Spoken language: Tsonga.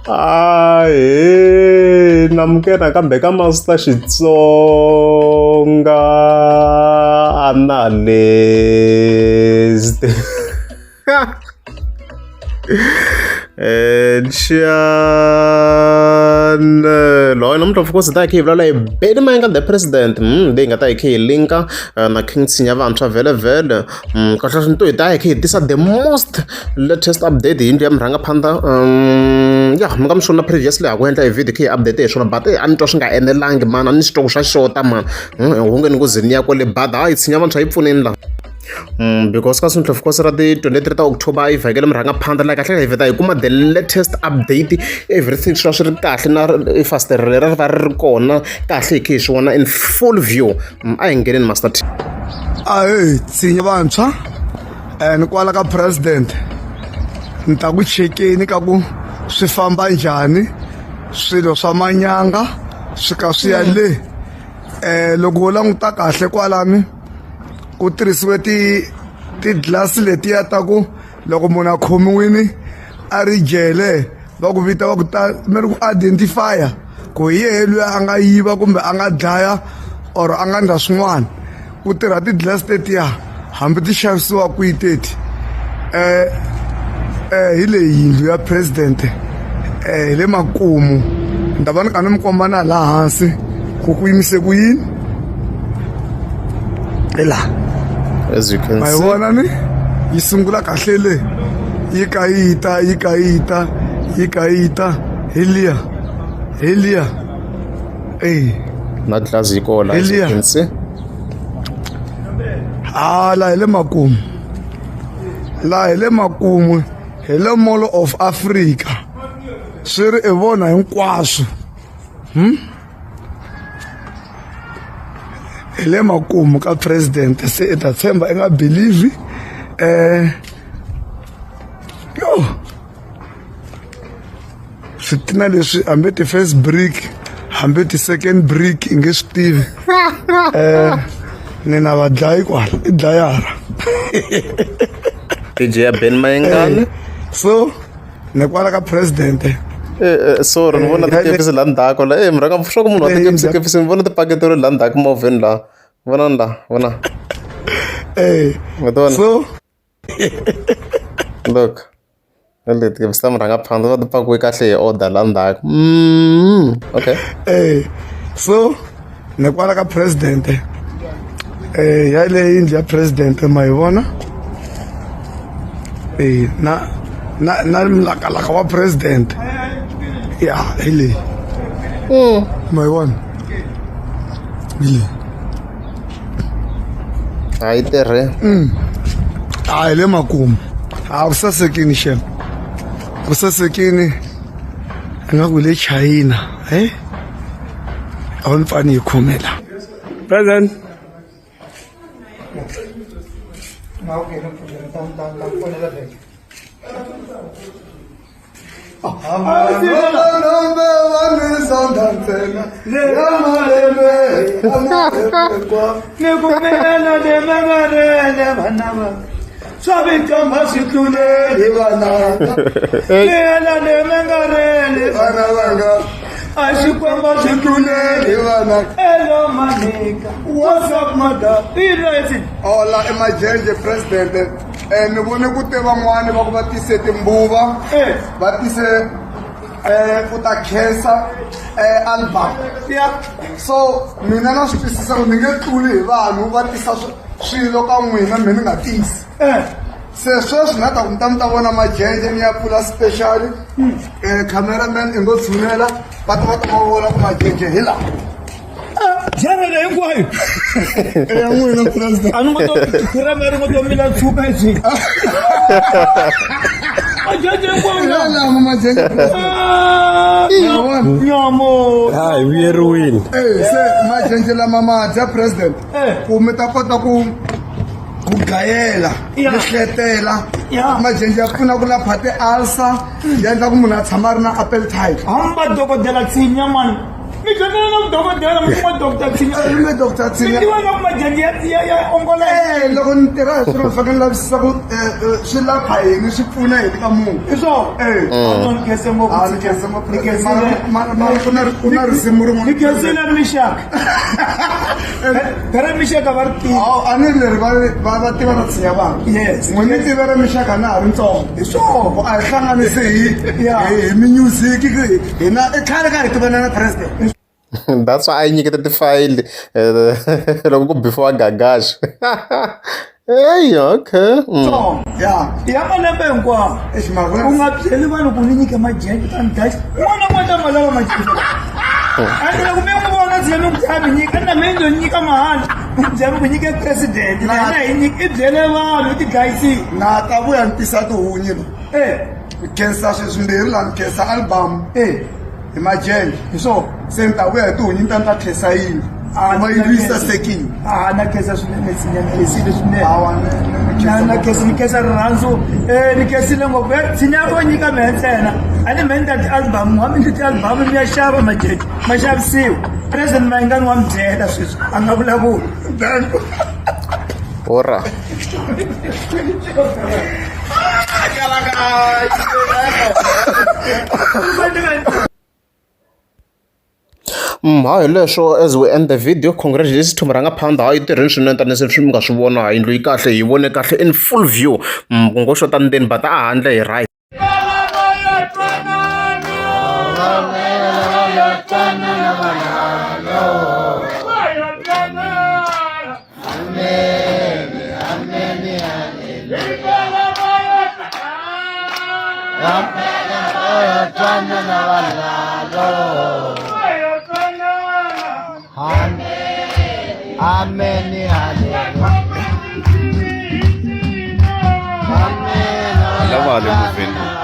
Ahee namukela kambe ka Master Xitsonga Analyst Channel loyi namuntlha of course hi ta hi kha hi vulavula hi Benny Mayengani the president leyi nga ta hi kha hi linka na King Tshinya vantshwa vhele vhele kahle kahle ni to hi ta hi kha hi tisa the most latest update hi yindlu ya murhangaphandha ya mi nga mi swona previously ha ku endla hi video kha hi update hi swona but a ni twa swi nga enelangi mani a ni swi twa ku swa xota mani wonge ni ku ze ni ya kwale but hayi tshinya vantshwa yi pfuneni laha because ka of course ra ti 23 ta October yi vhakele murhangaphandha laha kahle hi vheta hi kuma the latest update everything swi va swi ri kahle na fasitere leri ri va ri ri kona kahle hi kha hi swi vona in full view a hi ngheneni master T. Ahee tshinya vantshwa ni kwala ka president ni ta ku chekeni ka ku swi famba njhani swilo swa manyanga swi ka swi ya le loko wo languta kahle kwalani ku tirhisiwe ti ti-glass letiya ta ku loko munhu a khomiwini a ri jele va ku vita va ku ta mi ri ku identify-a ku hi yehe luya a nga yiva kumbe a nga dlaya or a nga ndla swin'wana ku tirha ti-glass tetiya hambi ti xavisiwa kwihi teti um hi leyi yindlu ya president um hi le makumu ni ta va ni kha ni mi komba na laha hansi ku ku yimise ku yini hi laha as you can ma yi see vona ni yi sungula kahle le yi ka yi ta yi ka yi ta yi ka yi ta hi liya hi liya eyi na glass yi kona as you Elia. can see ha laha hi le makumu laha hi le makumu hi le mall of africa swi ri i vona hinkwaswo hi le makumu ka president se i ta tshemba i nga believe yo switina leswi hambi ti-first brick hambi ti-second brick i nge swi tivi ni na vadlayi kwala i dlayara DJ ya Ben Mayengani so ni kwala ka president sorry ni vona tikepisi laha ndzhaku la murhanga swa ku munhu wa tikepisi kepisi ni vona tipakete ri laha ndzhaku movheni laha vonani la vona wa tona so look le tikepisi ta murhangaphandha va ti pakiwe kahle hi order laha ndzhaku okay so ni kwala ka president yaleyo yindlu ya president ma yi vona na na na mulakalaka wa president ya hi leyi ma yi vona hi leyi a yi tirhe a hi le makumu a ku sasekini xem ku sasekini ingaku hi le China a wu ni pfani yi khomela President. A xikwembu swi tluleli vana Hello manika what's up mother Hola i majenje president ni vone ku te van'wani va ku va tise timbuva va tise ku ta khensa album so mina na swi twisisa ku ni nge tluli hi vanhu va tisa swilo ka n'wina me ni nga tisi se sweswi na ta ku mi ta mi ta vona majenje ni ya pfula special cameraman i ngo tshunela va ta va ta va vona ku majenje hi laha Jerele hinkwayo ya n'wina president a ni ngo to khirameri ngo to mila tshuka hi majenje hinkwayo ya lama majenje nyamo ha hi vuyeriwile se majenje lama ma dya president ku mi ta kota ku ku gayela Ya. mi hletela Ya. majenje ya pfuna ku lapha ti-ulcer ya endla ku munhu a tshama a ri na appetite hamba dokodela tshinya mani Mi dyondzela na vudokodela mi kuma doctor Tshinya. Ri doctor Mi Tshinya. tiva nga ku majenje ya ya ya ongola. Eh, loko ni tirha hi swilo ni fanekele ni lavisisa ku swi lapha yini swi pfuna yini ka munhu. Hi swona. Eh. A ni khense ngopfu. A ni khense ngopfu. Ni khensile. Mara ku na ku na risimu rin'wana. Ni khensile Mixaka. Phela Mixaka va ri tiva. Hawu, a ni leri va va va tiva ra Tshinya vanhu. Yes. N'we ni tiva ra Mixaka na ha ri ntsongo. Hi swona. A hi hlanganise hi Yeah. hi music hina i khale ka hi tivana na president. That's why a yi nyikete tifayili loko ku bifiwa gagashi. Hey, okay. Swona. Yeah. Ya malembe hinkwawo. Eish, mara U nga byeli vanhu ku ni nyike majenje ta ni dlayi. Un'wana na un'wana ta ma lava majenje. And loko mi n'wi vona byela mi ku byela mi nyika na mi ndzo nyika mahala. Mi byela mi ku nyike president. Na hina hi nyika i byele vanhu i ti dlayisile. Na ta vuya ni tisa tihunyi la. Eh. Ni khensa swilo swimbirhi la ni khensa album Eh. hi majenje. Hi swona. Se ni ta vuya hi tihunyi ni ta ni ta khensa yindlu. Ah, Kuma yindlu yi sasekile. Ah, na khensa swinene Tshinya ni khensile swinene. Hawa ni Na na khensa khensa ni khensa rirhandzu eh ni khensile ngopfu. Eh, Tshinya ro nyika mehe ntsena. A ni mehe ni ta ti-album wa mi ni ti-album mi ya xava majeje ma xavisiwa. President Mayengani wa mi byela sweswi a nga vulavuli. Ora. Hayi leswo as we end the video congratulations to murhangaphandha hayi tirheni swinene tanihi leswi mi nga swi vona yindlu yi kahle hi vone kahle in full view ku ngo xota ndzeni but a handle hi right. Lava le movheni.